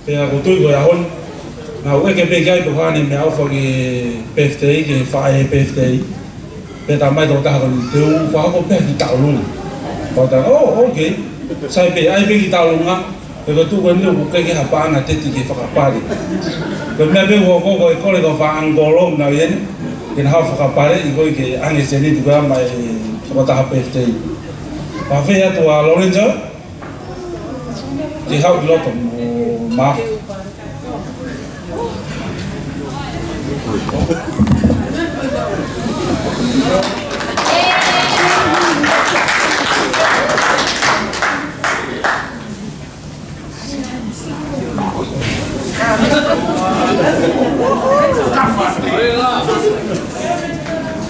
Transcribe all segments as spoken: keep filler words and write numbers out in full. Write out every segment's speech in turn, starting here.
Pea ʻoku ou tui ko e ʻaho ni, naʻa ku ʻeke pē ki ai pe ko e hā ʻene meʻaʻofa ki he birthday, ki he faʻē birthday. Pea talamai ʻe he tokotaha ko eni te u fakahoko pē ha kiʻi tauʻolunga. Pea u talaange, "Oh, okay." Sai pē, ʻai pē kiʻi tauʻolunga, pea ko e tuʻu ko eni ʻoku ʻikai ke ʻi ai ha paʻanga teti ke fakapale. Ko e meʻa pē ʻoku hoko ko e kole ki he faʻē ʻangkolo naʻe ʻi heni, ke na hao fakapale, ʻi he ko e ke ʻange sēniti ko ia maʻa e tokotaha birthday. Pea fai atu ʻa Lorenzo, ke haʻu ki loto mo ma.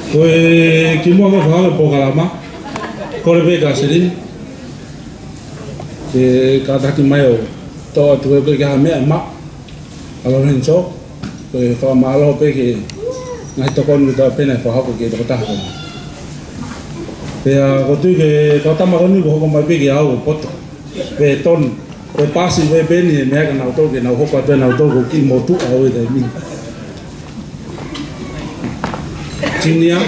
Ko e kimuʻa ko e fakahoko e polokalama, kole pē kia Selini ke kātaki mai ʻo toʻo atu ko e kiʻi meʻa maʻa Lorenzo, ko e fakamālō pē ki he ngaahi tokoni kotoa pē naʻe fakahoko ki he tokotaha ko eni. Pea ʻoku ou tui ko e kau tama ko eni ʻoku hoko mai pē kiate au ʻo poto. Pea tonu, ko e pasi pē eni e meʻa kia nautolu ke nau hoko atu ʻe nautolu ko e kiʻi motuʻa ʻo e taimi ni. Junior.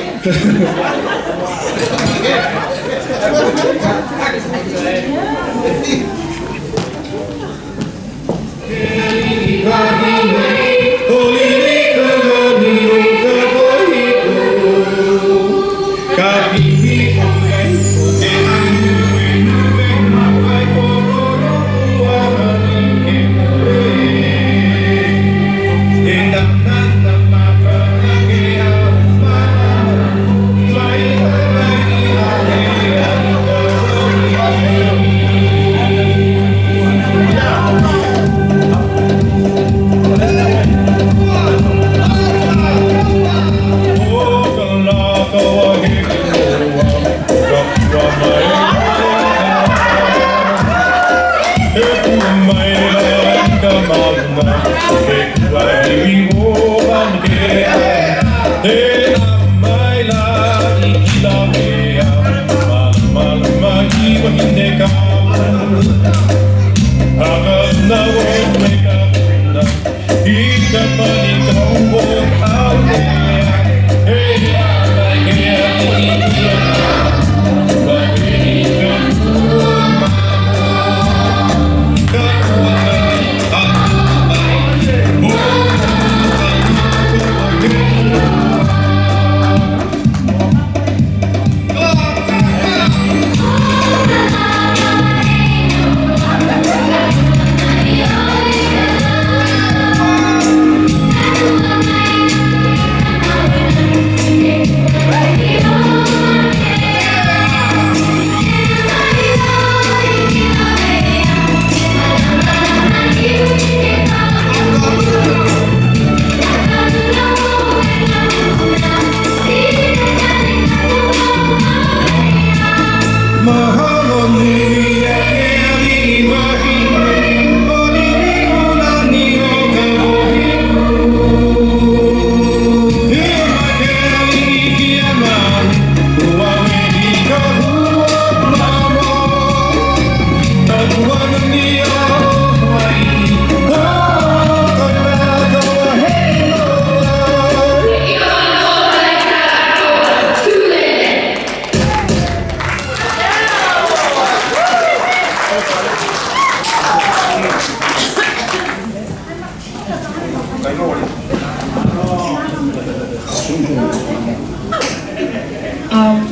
Um,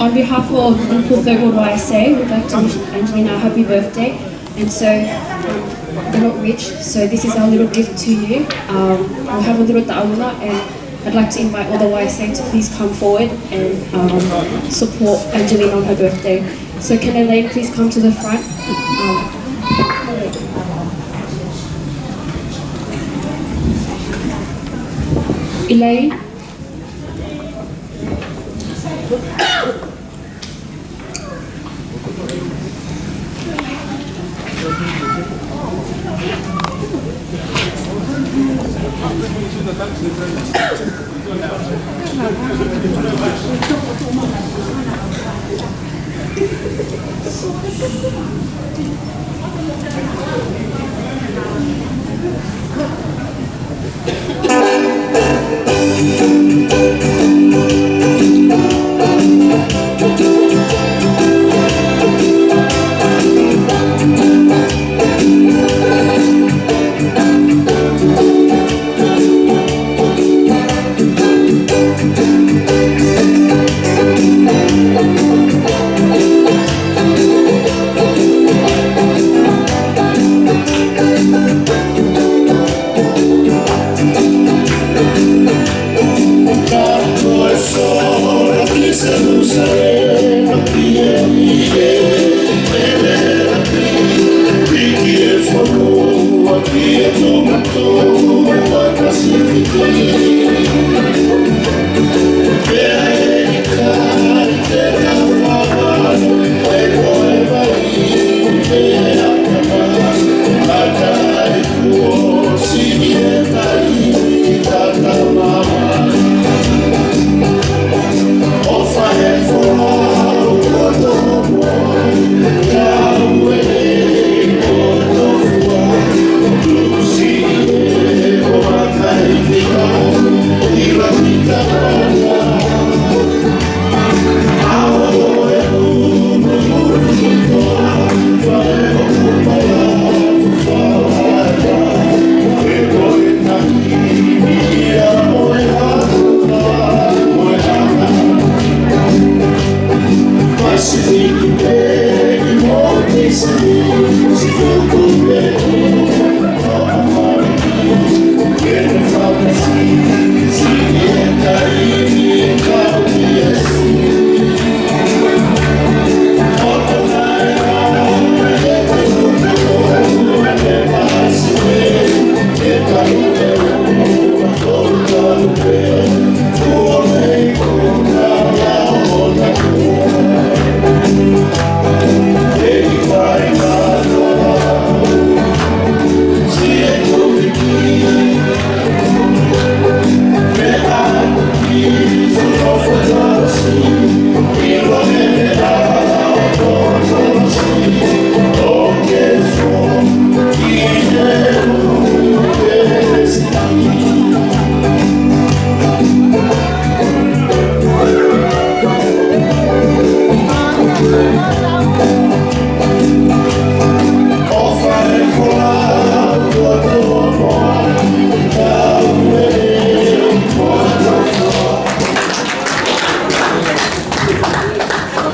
on behalf of Nunupō Third Ward Y S A, we'd like to wish Angelina a happy birthday. And so, um, we're not rich, so this is our little gift to you. Um, we'll have a little tauʻolunga, and I'd like to invite all the Y S A to please come forward and, um, support Angelina on her birthday. So can Elaine please come to the front? Um, Elaine?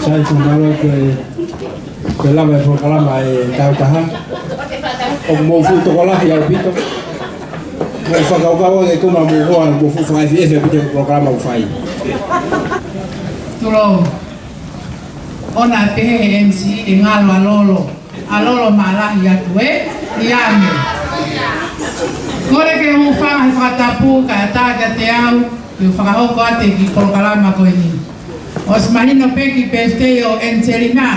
Sai, fakamālō. Ko e, ko e lava e polokalama ʻe tautaha. ʻOku mou fuʻu tokolahi ʻaupito. Mou fakakaukau ke kona mou hoa, mou fuʻu fakaʻefiʻefi ʻaupito ki he polokalama ʻoku fai. Tulou. ʻOua naʻa pehē ʻe he M C ʻe ngalo ʻa Lolo. ʻA Lolo maʻalahi atu ē. ʻIa me. Kole ke u hūfanga he fakatapu kae ʻatā kiate au ke u fakahoko atu e kiʻi polokalama ko eni. ʻOsi mahino pē ki he birthday ʻo Angelina,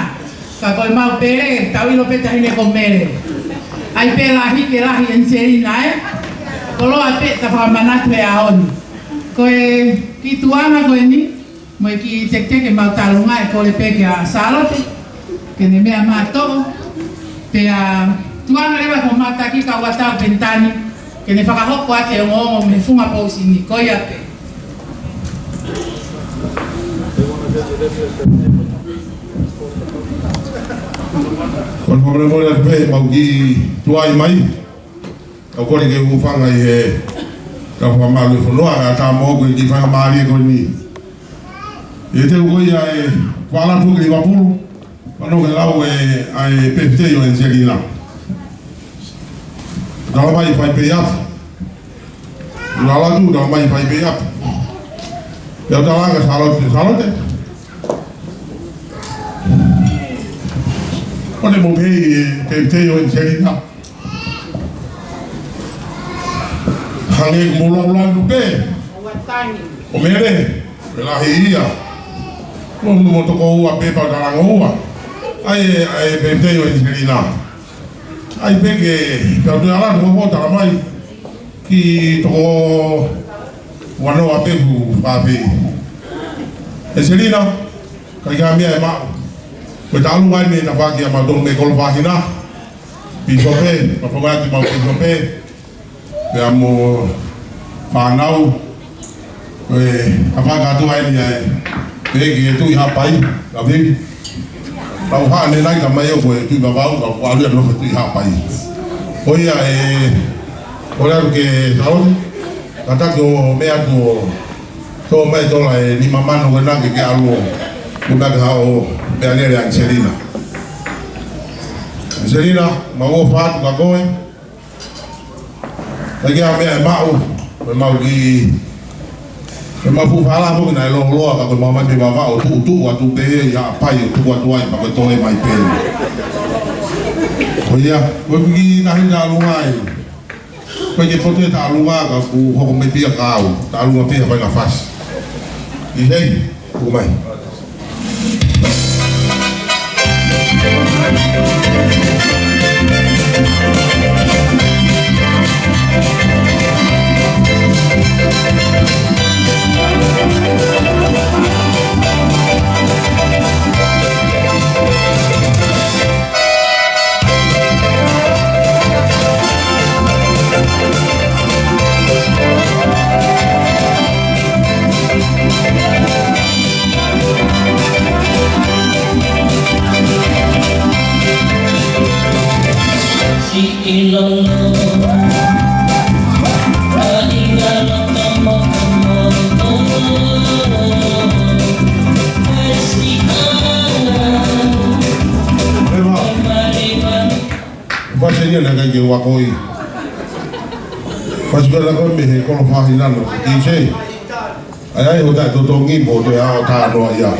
ka ko e mau pele, tau ʻilo pē taʻahine ko Mele. ʻAi pē lahi ke lahi Angelina, ē? Koloa pē ta fakamanatu he ʻaho ni. Ko e kiʻi tuʻunga ko eni, mo e kiʻi teketeke mau talunga ʻe kole pē kia Sālote ke ne meʻa maʻa toʻo. Pea tuʻunga leva ko Mataki ka ua tau Penitani, ke ne fakahoko atu e ongoongo mei he funga pousini, ko ia pē. Ko e fakamolemole atu pē, mau kiʻi tuai mai. ʻOku ou kole ke u hūfanga ʻi he kau fakamaau ʻo e fonua, ka ʻatā moʻoku e kiʻi faingamālie ko eni. ʻI he teu ko ia e fālatu ki Livapulu, pano ke lau e, ʻa e birthday ʻo Angelina. Tala mai fai pē atu. Lau atu, tala mai fai pē atu. Pea u talaange kia Sālote, Sālote. ʻOku ne mo pehē ʻi he birthday ʻo Angelina. Hangē ko e mou loloa atu pē. ʻO Mele, ʻe lahi ia. Mo, mo toko ua pē pea u talaange ua. ʻAi, ʻai birthday ʻo Angelina. ʻAi pē ke, pea u toe ʻalu atu mo tala mai ki he toko ua noa pē kuo fāfē. Angelina, ʻikai ha meʻa ʻe maʻu. Ko e taʻalo mai mei he tafaʻaki ʻa mautolu mei Kolofāhina. Pīsope, ma fomati mau pīsope. Pea mo fānau, ʻe, ʻa fakakātoa eni ʻa e, pehē ki he Tuʻi Haʻapai, ka vili. Tau haʻane nai ka mai ʻo ko e Tuʻi Vavau, ka ʻoku ʻalu ia nofo Tuʻi Haʻapai. Ko ia ʻe, ʻo lea ke Sālote, kātaki ʻo meʻa atu ʻo, tō mai tola ʻe nima mano ke nake ke ʻalu ʻo, ko e meʻa ke haʻu ʻo, meʻa lele Angelina. Angelina, mau ʻofa atu kia koe, ʻikai ha meʻa ʻe maʻu, ko e mau kiʻi, ko e mau fuʻu fālahi ko ē naʻe lōloa ka ko e mau mai mei Vavaʻu ʻo tuʻutuʻu atu pē ʻi Haʻapai ʻo tuku atu ai pea ko e toe mai pē. Ko ia, ko e kiʻi tahi naʻa lunga ai. Ko e ʻikai ke poto e taʻalunga ka ʻoku hoko mai pē ia ka ʻoku taʻalunga pē ha faʻahinga fasi. ʻIo, hei, hoko mai. Eva. Fasi ia naʻe ʻikai ke u ako ia. Fasi pē naʻe ko e meʻa he kolo fahi nano. Ki se. ʻAi, ʻai, ʻo taʻetotongi mo toe ʻai ʻo tā noa ia.